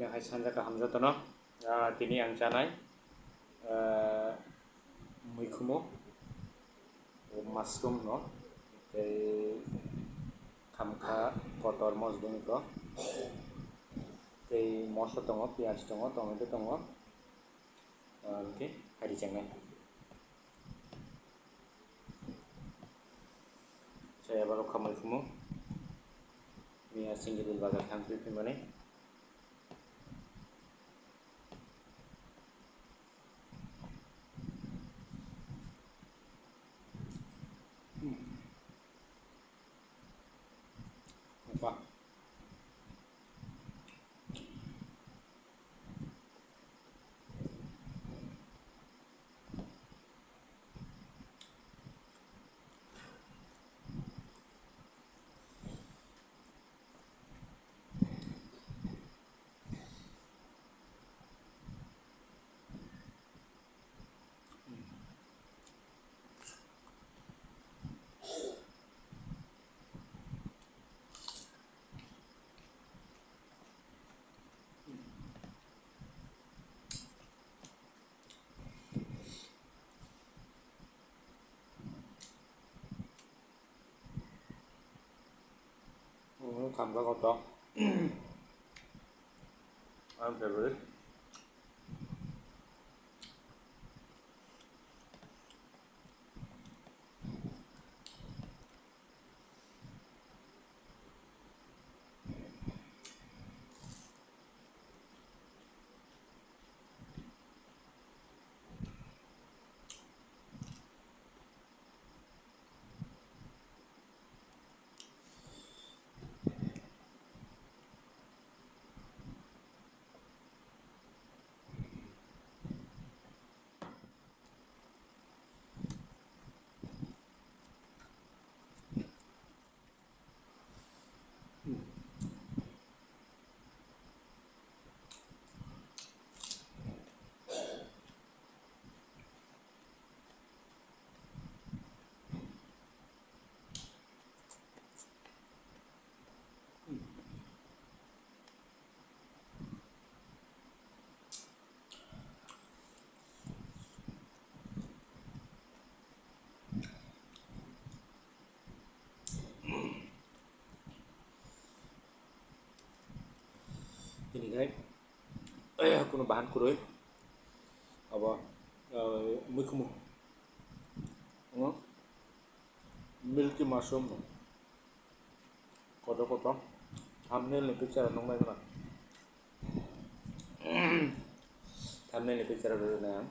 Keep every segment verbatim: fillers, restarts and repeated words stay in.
Hai sanja kaham jotono, ah, tini ang chanai, ah, muikhumu, mushroom no, tei khamkha kotor mosdwng ko, tei moso tongo, piyaj tongo, tomato tongo, ah, hwnkhe hai ri changnai. Saya baru kamai kumu. Miya singgil bazar thang twi phimani. Apa? Khamkha kotor. Ang favorite. Tini khai kuno bahan kwrwi abo, eh, muikhumu. Milky mushroom no. Kotor kotor. Thumbnail ni picture nung nai khna. Thumbnail ni picture rw nai ang.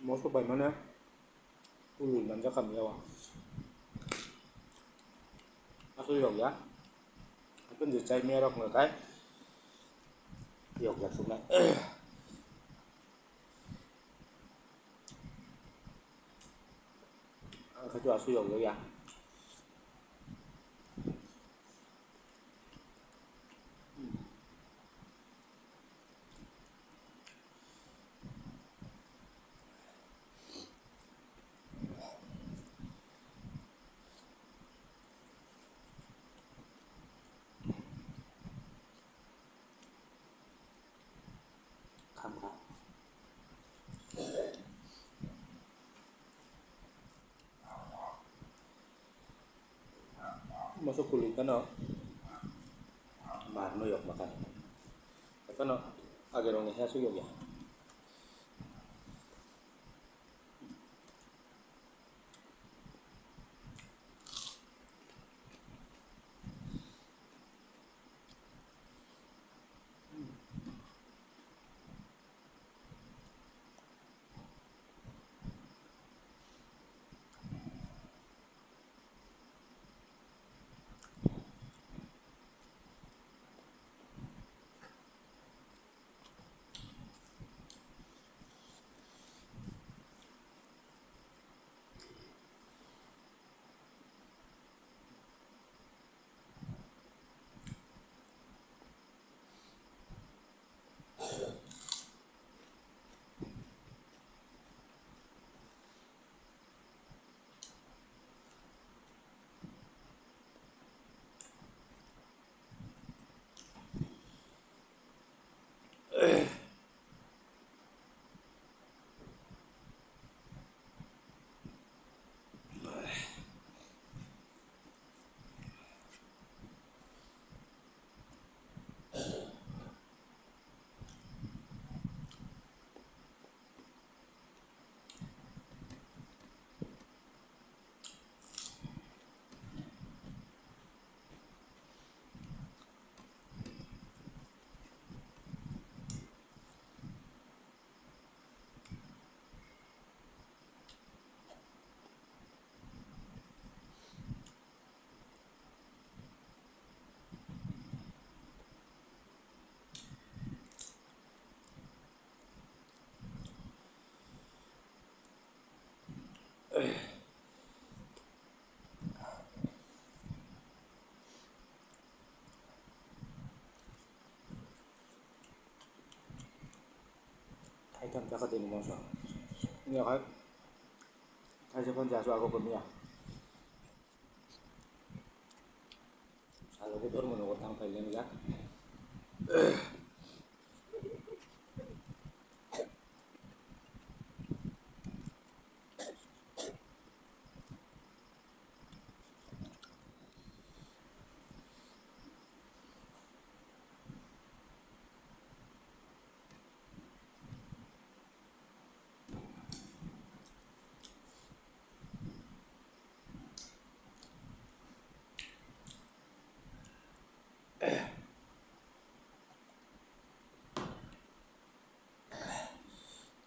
Moso bai mane tului manjak kami yawa. Aswk yok ya. Apan je chai miya rok no kai. Yok ya sukna. Ang kha tu aswk yok ya. Khamkha. Mosok kului kano mar no yok makan. Kano age rong ni hea suyok ya. Thaitham chakha tini moso. Wngya khai thaisa phano jasu ago komiya. Salogo dormo nogo tang phai lengjak.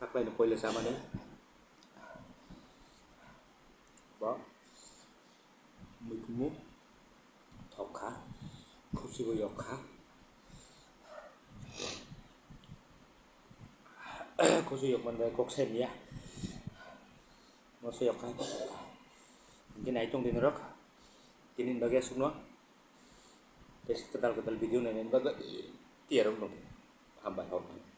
Taklaini koila chamani. Ba. Muikumu. Thok kha. Khusibo yok kha. Khusi yok manbai kok sai miya. Moso yok kha. Hingke naitung din rok. Tini bagya sukno. Tei kwtal kwtal video nainani bagwi tiyar wng tong. Hambai hok.